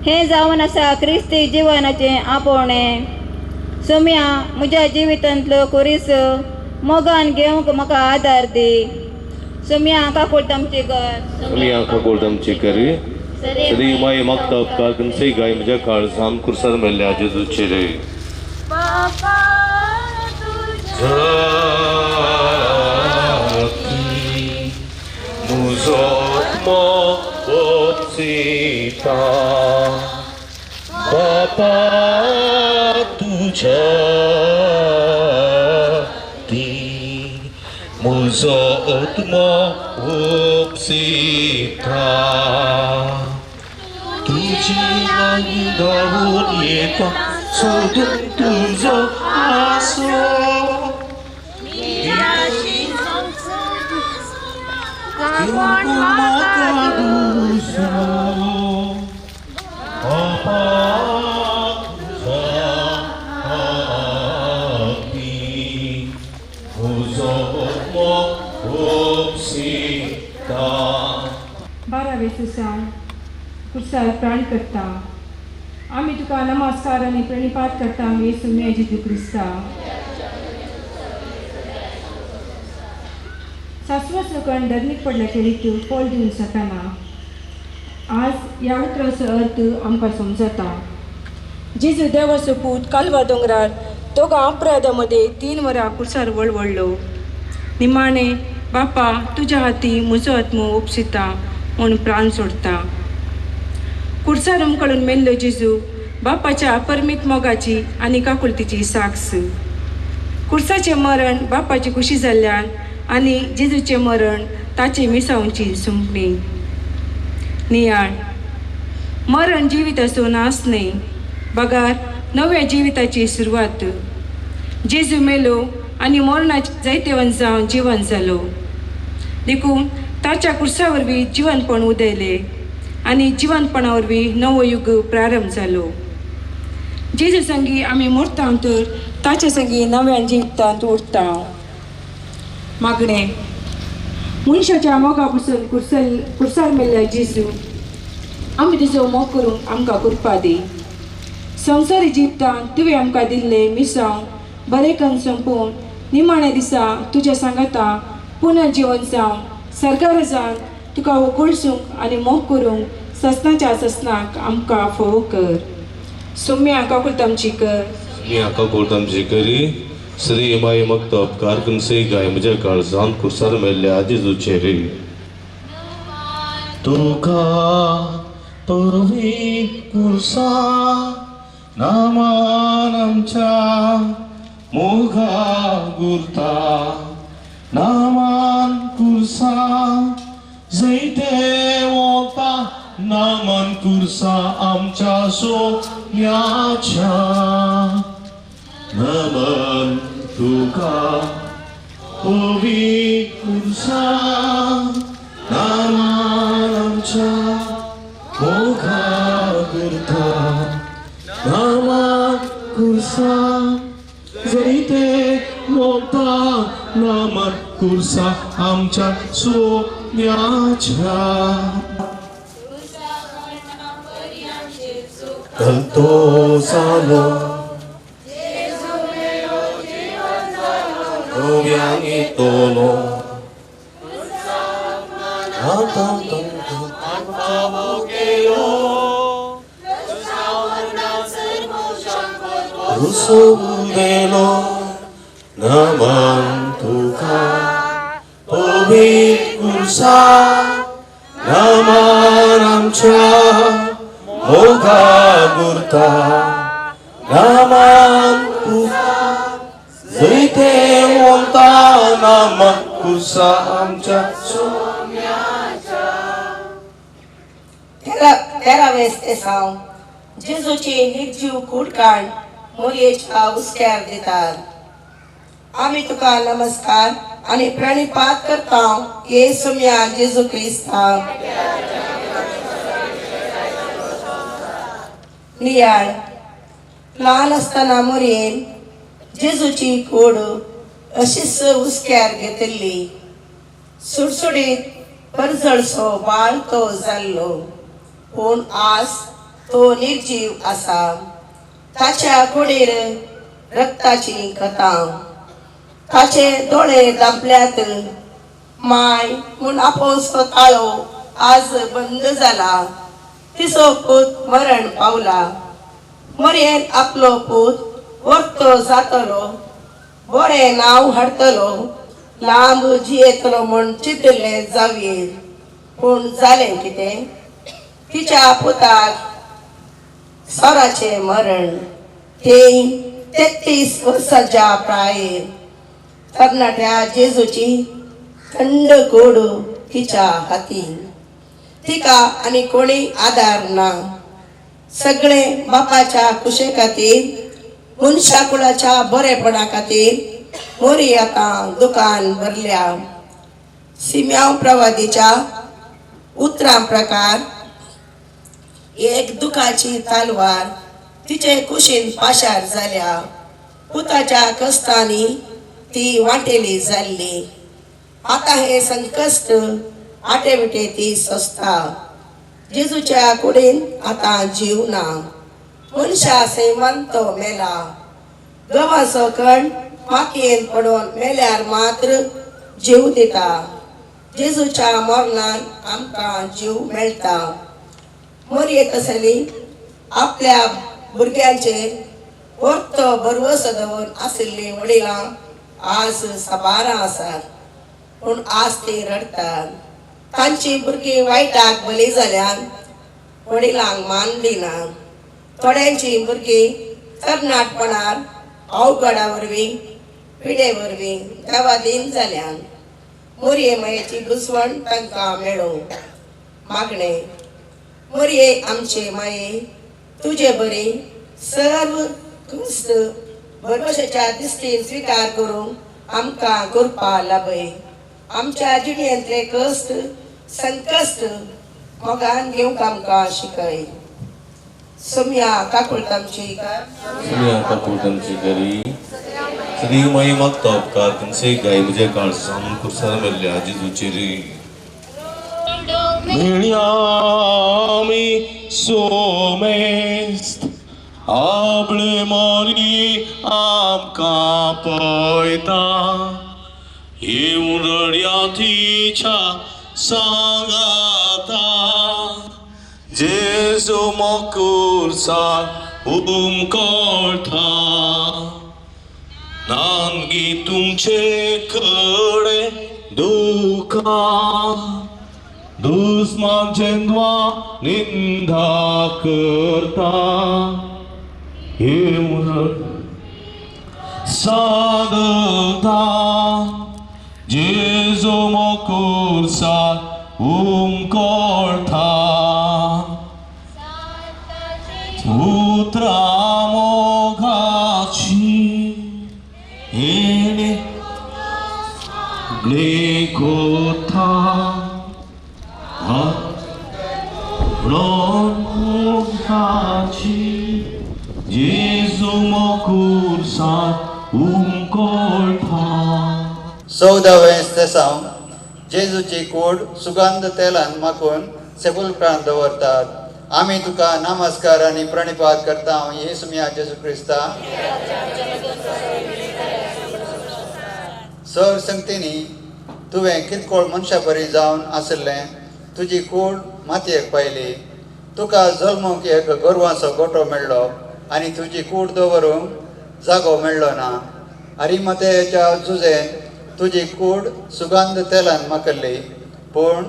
[SPEAKER 16] हें जावन आसा क्रिस्ती जिवनाचें आपोवणें. सोम्या म्हज्या जिवितांतलो खुरीस मोगान घेवंक म्हाका आदार दी. सोम्या काकूळट आमची कर.
[SPEAKER 11] सोम्या काकूळट आमची करी. सदी माई मागता उपकार खंयचेय गाय म्हज्या काळजान खुर्सार मेल्ल्या जेजूचे रे. मुजो आत्मो ओपसिता बापा तुझ्या ती मुजो आत्मो ओपसिता तुझे लागीं धांवून येता सोदून तुजो आसरो. म्हाका दुसरो बापा तुज्या हातीं म्हजो आत्मो ओपसिता.
[SPEAKER 17] 12वे सुसांव खुर्सार प्राण करता. आमी तुका नमस्कार आनी प्रणिपात करता येसू जेजू क्रिस्ता. सासवस लोकांक धरणीक पडल्याचे रितू पोल दिवन शकना. आज ह्या उतराचो अर्थ आमकां समजता. जेजू देवाचो पूत कालवा दोंगरार दोगां अपराधां मदें 3 वरां खुर्सार वळवळ्ळो. निमाणें बापा तुज्या हाती म्हजो आत्मो उपसिता म्हूण प्राण सोडता. खुर्सार उमकळून मेल्लो जेजू बापाच्या अपरमीत मोगाची आनी काकुळतीची साक्ष. खुर्साचें मरण बापाची खुशी जाल्ल्यान आनी जेजूचें मरण ताचे मिसावची सुंपणी. नियाळ मरण जिविताचो नाश न्हय बगार नव्या जिविताची सुरवात. जेजू मेलो आनी मरणाचे जैतेवंत जावन जिवन जालो. देखून ताच्या खुर्सा वरवीं जिवनपण उदयलें आनी जिवनपणा वरवीं नवो युग प्रारंभ जालो. जेजू संगी आमी मोरता तर ताचे संगी नव्या जिवितांत उरता. मागणें मनशाच्या मोगा पसून खुर्सार मेल्ल्या जेजू आमी तुजो मोग करूंक आमकां कृपा दी. संवसारी जिवितांत तुवें आमकां दिल्लें मिसांव बरें करून सोंपोवन निमाण्या दिसा तुज्या सांगाता पुनः जिवन जावन सरकार जावन तुका वगळसूंक आनी मोग करूंक ससनाच्या ससनाक आमकां फोव कर. सोम्या काकूळट आमची कर.
[SPEAKER 11] सोम्या काकूळट आमची करी. श्री माई मागता उपकार खंयचेय गाय म्हज्या काळजान खुर्सार मेल्ल्या जेजूचे रे. तुका पवी खुर्सा नामान आमच्या मोगा गुरता नामान खुर्सा जैते वता नामान खुर्सा आमच्या सोम्याच्या. नमन तुका पवी खुर्सा नामान आमच्या मोगा गुरता नामान खुर्सा जैते वता नामान खुर्सा आमच्या सोम्याच्या. कल्तो जालो नव्यानी तोलो आतां केलो
[SPEAKER 12] रुसोवून नमन तुका पवित्र कुर्सा नमन आमच्या मोगा गुरता नमन तुका जैते वंता नमन कुर्सा आमच्या
[SPEAKER 18] तेरावें तेसांव जेजूची निर्जीव कूड काड मोरयेच्या हुस्क्यार दितात. आमी तुका नमस्कार आनी प्रणिपात करता येसुम्या जेजू क्रिस्ता. नियाळ ल्हान आसतना मोरयेन जेजूची कूड अशीच हुस्क्यार घेतिल्ली. सुडसुडीत परजळसो बाळ तो जाल्लो, पूण आज तो निर्जीव आसा. ताच्या कुडीर रक्ताची कथा, ताचे दोळे दांपल्यात. माय म्हूण आपोवचो ताळो आज बंद जाला. तिचो पूत मरण पावला. मरेन आपलो पूत वर्तो जातलो, बरें नांव हाडटलो, लांब जियेतलो म्हूण चितिल्लें जावये. पूण जालें कितें? तिच्या पुताक सोराचें मरण. तें 33 वर्सांच्या प्रायेर. तरणाट्या जेजूची थंड कूड तिच्या हाती. तिका आनी कोणी आदार ना. सगळे बापाच्या कुशे खातीर, मनशा कुळाच्या बरेपणा खातीर मोरी आतां दुकान भरल्या. सिम्यांव प्रवादीच्या उतरां प्रकार एक दुखाची तलवार तिचे कुशीन पाशार जाल्या. पुताच्या कश्टांनी ती वांटेली जाल्ली. आतां हें संकश्ट आटेविटे ती सोंसता. जेजूच्या कुडीन आतां जीव ना. मनशा सैमान तो मेला. गवाचो कण मातयेन पडून मेल्यार मात्र जीव दिता. जेजूच्या मरणान आमकां जीव मेळटा. मोरये तसली आपल्या भुरग्यांचेर परतो भरवसो दवरून आशिल्लीं वडिलां आज साबारां आसात, पूण आज तीं रडटात. तांची भुरगीं वायटाक बली जाल्यान वडिलांक मान दिना. थोड्यांची भुरगीं तरणाटपणार अवघडा वरवीं, पिडे वरवीं देवादीन जाल्यान. मोरये मायेची घुसवण तांकां मेळूं. मागणें. मोरये आमचे माये, तुजे बरी सर्व क्रिस्त भरवशाच्या दिश्टीन स्विकार करूंक आमकां कृपा लाभय. आमच्या जिणेंतले कश्ट संकश्ट मोगान घेवंक आमकां शिकय. सोम्या काकुळटांची
[SPEAKER 11] सोम्या काकुळटांची करी सदैव माई मागता उपकार तुमचे गाय म्हज्या काळजान कुर्सान मेल्ल्या जेजूचेर मेळ्यामी सोमेस्त आपले मोरी आमकां पळयता येवन रडया तिच्या सांगाता जेजू मोकुर्सार उमकळटा नांगी तुमचे कडे दुकान दुस्मानचेंद्वा निंदा करता येवन सादता जेजू मोकुर्सार उमकळटा उतरां मोगाची येणे लेखोता मोगाची जेजू मोकुर्सार उमकळटा.
[SPEAKER 19] 14वें तेसांव जेजूची कूड सुगंध तेलान माखून सेपुलक्रांत दवरतात. आमी तुका नमस्कार आनी प्रणिपात करता येसुम्या जेजू क्रिस्ता. सर संगतींनी तुवें किरकोळ मनशा बरी जावन आशिल्लें तुजी कूड मातयेक पायली. तुका जल्मूंक एक गोरवांचो गोटो मेळ्ळो आनी तुजी कूड दवरूंक जागो मेळ्ळो ना. अरिमतेच्या जुजेन तुजी कूड सुगंध तेलान माकल्ली, पूण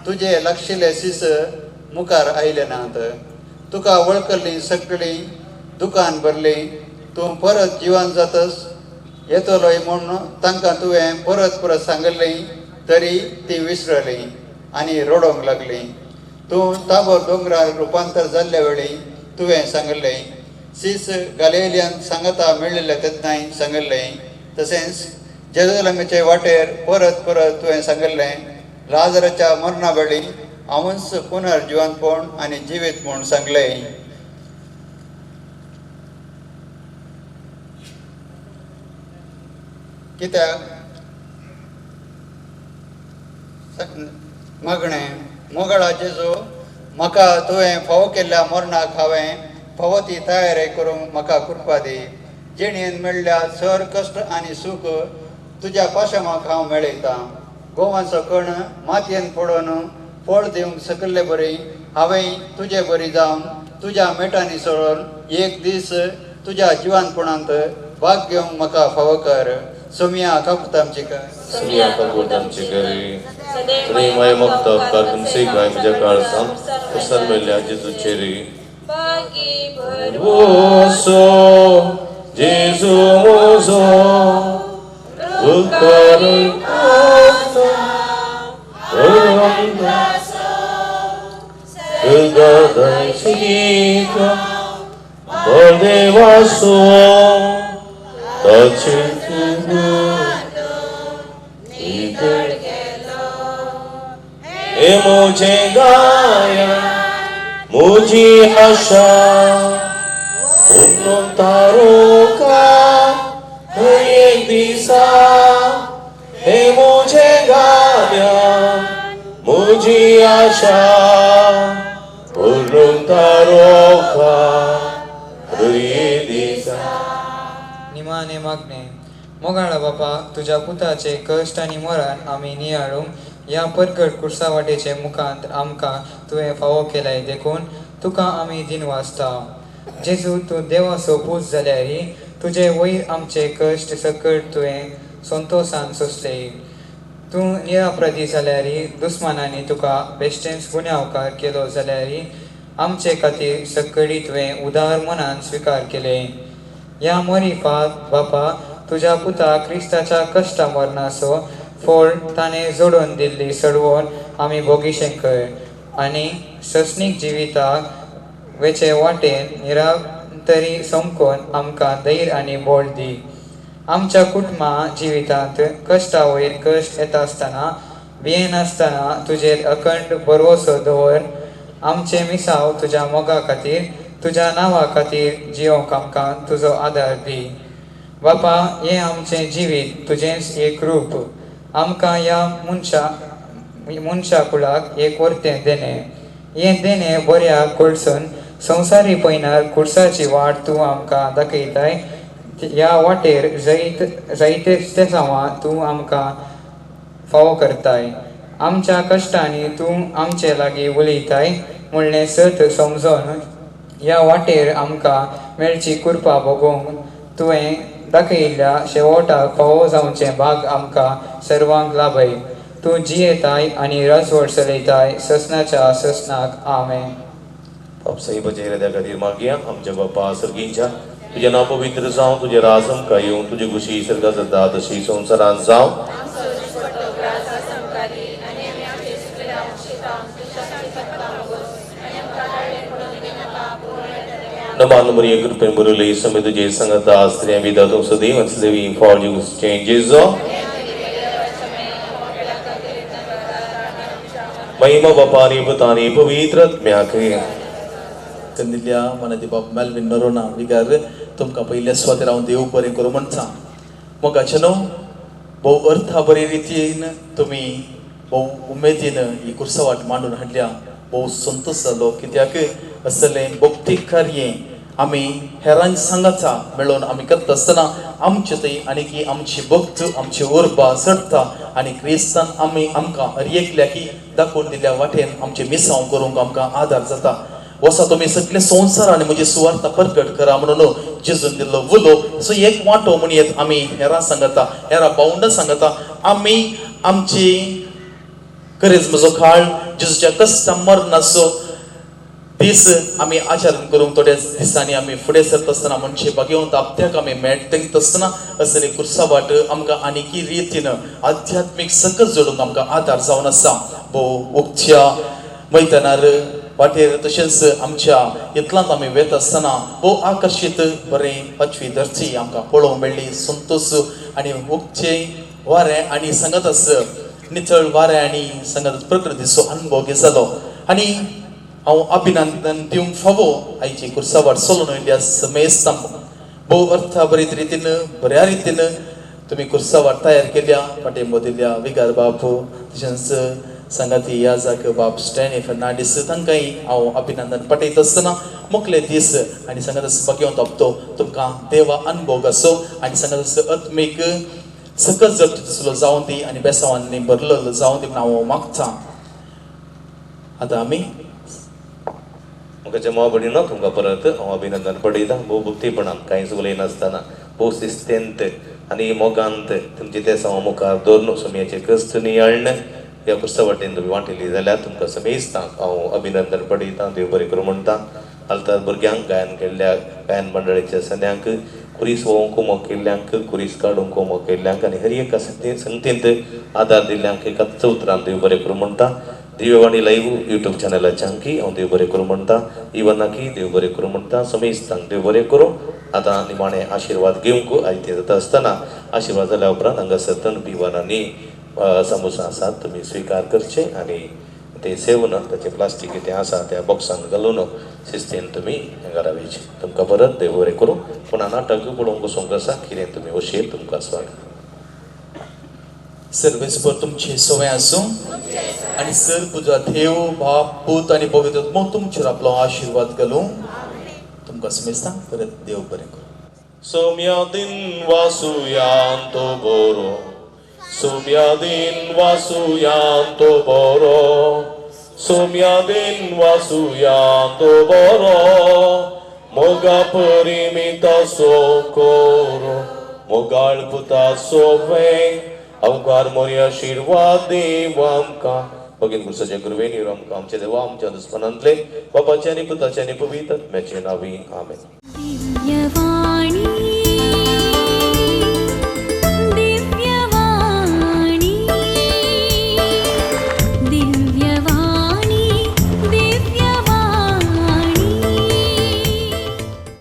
[SPEAKER 19] तुजे लागशिल्ले सीस मुखार आयले नात. तुका वळखल्ली सगळीं दुकान भरली. तूं परत जिवन जातस येतलोय म्हूण तांकां तुवें परत परत सांगल्ली, तरी ती विसरली आनी रडोंक लागली. तूं ताबो दोंगरार रुपांतर जाल्ल्या वेळी तुवें सांगल्लें, सीस गालेलियान सांगता मेळिल्ले तेन्नाय सांगल्लें. तशेंच जेरुजलेमाचे वाटेर परत परत तुवें सांगल्लें, लाजराच्या मरणा वेळी हांवूच पुनर्जिवनपण आनी जिवीत म्हूण सांगलें. कित्याक मागणें मोगाळा जेजू, म्हाका तुवें फावो केल्ल्या मरणाक हांवें फावो ती तयारी करूंक म्हाका कृपा दी. जिणेन मेळ्ळ्या सर कश्ट आनी सूख तुज्या पाशामाक हांव मेळयतां. गोवाचो कण मातयेन पडोवन फळ दिवंक सकल्ले बरी हांवें तुजे बरी जावन तुज्या मेटांनी सोडून एक दीस तुज्या जिवानपणांत भाग घेवंक म्हाका फावो कर. सोमिया कापूत आमची कर.
[SPEAKER 11] सोमिया कापूत आमची करी. सदैव मुक्त उपकार तुमचे गाय म्हज्या काळजांत प्रसाद मेळ्ळ्या जेजूचेर. भरवंसो जेजू म्हजो उपकार बळदेवासो ताचे हे म्हजें गाया म्हजी आशा पूर्ण तारोका एक दिसा. हे म्हजें गाया म्हजी आशा पूर्ण तारोका दिसा.
[SPEAKER 6] निमाणे मागणे. मोगाळा बापा, तुज्या पुताचे कश्ट आनी मरण आमी नियाळूंक ह्या परगट कुर्सा वाटेचे मुखांत आमकां तुवें फावो केलाय, देखून तुका आमी दिनवासता. जेजू, तूं देवाचो पूत जाल्यार तुजे वयर आमचे कश्ट सकट तुवें संतोशान सोंसले. तूं निरापराधी जाल्यार दुस्मानांनी तुका बेश्टेंच गुन्यांवकार केलो जाल्यार आमचे खातीर सकळी तुवें उदार मनान स्विकार केले. ह्या मोरीफात बापा, तुज्या पुता क्रिस्ताच्या कश्टा मरणाचो फळ ताणें जोडून दिल्ली सडवण आमी भोगिशें कर आनी सस्नीक जिविताक वेचे वाटेन निरांतरी समकोन आमकां धैर्य आनी बळ दी. आमच्या कुटुंबा जिवितांत कश्टा वयर कश्ट येता आसतना भियेनासतना तुजेर अखंड भरवंसो दवर. आमचे मिसांव तुज्या मोगा खातीर तुज्या नांवा खातीर जियोंक आमकां तुजो आदार दी. बापा, हें आमचें जिवीत तुजेंच एक रूप. आमकां ह्या मनशा कुळाक एक वर्तें देणें. हें देणें बऱ्या कोळसून संवसारी पयनार कुर्साची वाट तूं आमकां दाखयताय. ह्या वाटेर जायते तेसांवां तूं आमकां फावो करताय. आमच्या कश्टांनी तूं आमचे लागीं उलयताय म्हणलें सत समजोन ह्या वाटेर आमकां मेळची कृपा भोगोवंक तुवें दाखयिल्ल्या शेवटाक फावो जावचें भाग आमकां सर्वांक लाभय. तूं जियेताय आनी राजवट चलयताय ससनाच्या ससनाक. आमेन.
[SPEAKER 11] बाप साहेबाच्या हृदया खातीर मागया. आमच्या बापा सर्गींच्या, तुजें नांव पवित्र जावं, तुजें राज आमकां येवं, तुजी खुशी सर्गात जाता तशी संवसारांत जावं. नमान मरिया कृपेन भरिल्ली समय तुजे संगता, स्त्रियां विदा तूं सदैव आनी सदैव फॉर चेंजेस. महिमा बापा आनी पुता आनी पवित्र आत्म्याक.
[SPEAKER 20] दिल्ल्या मनादी बाब मेल्विन नरोना विगार तुमकां पयल्या सुवातेर हांव देव बरें करूं म्हणटा. मोगाचे न्हू भोव अर्था बरे रितीन तुमी भोव उमेदीन ही कुर्सावाट मांडून हाडल्या. भोव संतोश जालो कित्याक असलें भक्तीक कार्य आमी हेरांक सांगाता मेळोवन आमी करता आसतना आमचे थंय आनी आमची भक्त आमची उर्बा चडटा आनी क्रिस्तान आमी आमकां हर एकल्या की दाखोवन दिल्ल्या वाटेन आमचें मिसांव करूंक आमकां आदार जाता. वसा तुमी सगळे संवसार आनी म्हजी सुवार्थ परगट करा म्हणून जेजून दिल्लो उलो सो एक वांटो म्हूण येत आमी हेरां सांगता, हेरां भावंडां सांगता. आमी आमची करेजमाचो काळ जेजूच्या कश्टा मरणाचो दीस आमी आचरण करूंक थोड्या दिसांनी आमी फुडें सरता आसतना म्हणजे भाग्यवंत आपत्याक आमी मेळटा आसतना असली कुर्सा वाट आमकां आनीकी रितीन आध्यात्मीक सकस जोडूंक आमकां आदार जावन आसा. भोव उगच्या मैदानार वाटेर तशेंच आमच्या इतलांत आमी वेता आसतना भोव आकर्शीत बरें पाचवी धरची आमकां पळोवंक मेळ्ळी. संतोश आनी उगचें वारें आनी सांगत आस नितळ वारें आनी सांगत प्रकृतीचो अनुभव जालो आनी हांव अभिनंदन दिवंक फावो आयची कुर्सावाट चलून आयिल्ल्या समेस्तांक. भोव अर्था बरीत रितीन बऱ्या रितीन तुमी कुर्सावाट तयार केल्या. पाठिंबो दिल्या विगार बाप तशेंच सांगाती याजाक बाप स्टॅनी फर्नांडीस तांकांय हांव अभिनंदन पाठयता आसतना मुखले दीस आनी सांगत आसा भाग्यवंत हप्तो तुमकां देवा अनुभव आसो आनी सांगत आसा आत्मीक सकस जगतलो जावन दी आनी बेसावांनी भरलेलो जावन दी म्हूण हांव मागता. आतां आमी
[SPEAKER 11] म्हाका माव भयणीनो तुमकां परत हांव अभिनंदन पडयता. भोव भक्तीपणान कांयच उलयनासतना भोव शिस्तेंत आनी मोगांत तुमचे देसांव मुखार दवरून सोमयाचे कश्ट नियाळ्ण ह्या पुस्तका वाटेन तुमी वांटिल्ली जाल्यार तुमकां समेस्तांक हांव अभिनंदन पडयता. देव बरें करूं म्हणटा. आल्तार भुरग्यांक गायन केल्ल्या गायन मंडळीच्या सन्यांक कुरीस वोवंक मोग केल्ल्यांक कुरीस काडूंक मोग केल्ल्यांक आनी हर एका संगतींत आदार दिल्ल्यांक एकाच उतरान देव बरें करूं म्हणटा. दिव्यवाणी लायव्ह यूट्यूब चॅनलाच्यांकी हांव देव बरें करूं म्हणटा. इवनाकी देव बरें करूं म्हणटा. समेस्तांक देव बरें करूं. आतां निमाणें आशिर्वाद घेवंक आयते जाता आसतना आशिर्वाद जाल्या उपरांत हांगासर तणपी वरांनी सामोसा आसात तुमी स्विकार करचे आनी ते सेवन ताचें प्लास्टीक कितें आसा त्या बॉक्सान घालून शिस्तीन तुमी घरा वयचें. तुमकां परत देव बरें करूं. पूण नाटक पळोवंक वचूंक आसा कितें तुमी वशीर तुमकां स्वागत.
[SPEAKER 20] सर्वेस्पर तुमचे सवय आसूं आनी सर पुजा देव बाप पूत आनी पवित्र आत्मो तुमचेर आपलो आशिर्वाद घालूं. तुमकां समेस्तांक परत देव बरें करूं.
[SPEAKER 11] सोम्या दिन वासुयांतो बोरो, सोम्या दिन वासुयांतो बोरो, सोम्या दिन वासुयांतो बोरो, मोगा परिमिता सो कोरो, मोगाळ पुता सोवे अवकार मोरी आशिर्वाद देव आमकां. भगीन कुर्साच्या गुरुवेनी आमकां आमच्या देवा आमच्या दुस्मनांतले बापाचे आनी पुताचे आनी पवित्र आत्म्याचे नांवी आमेन.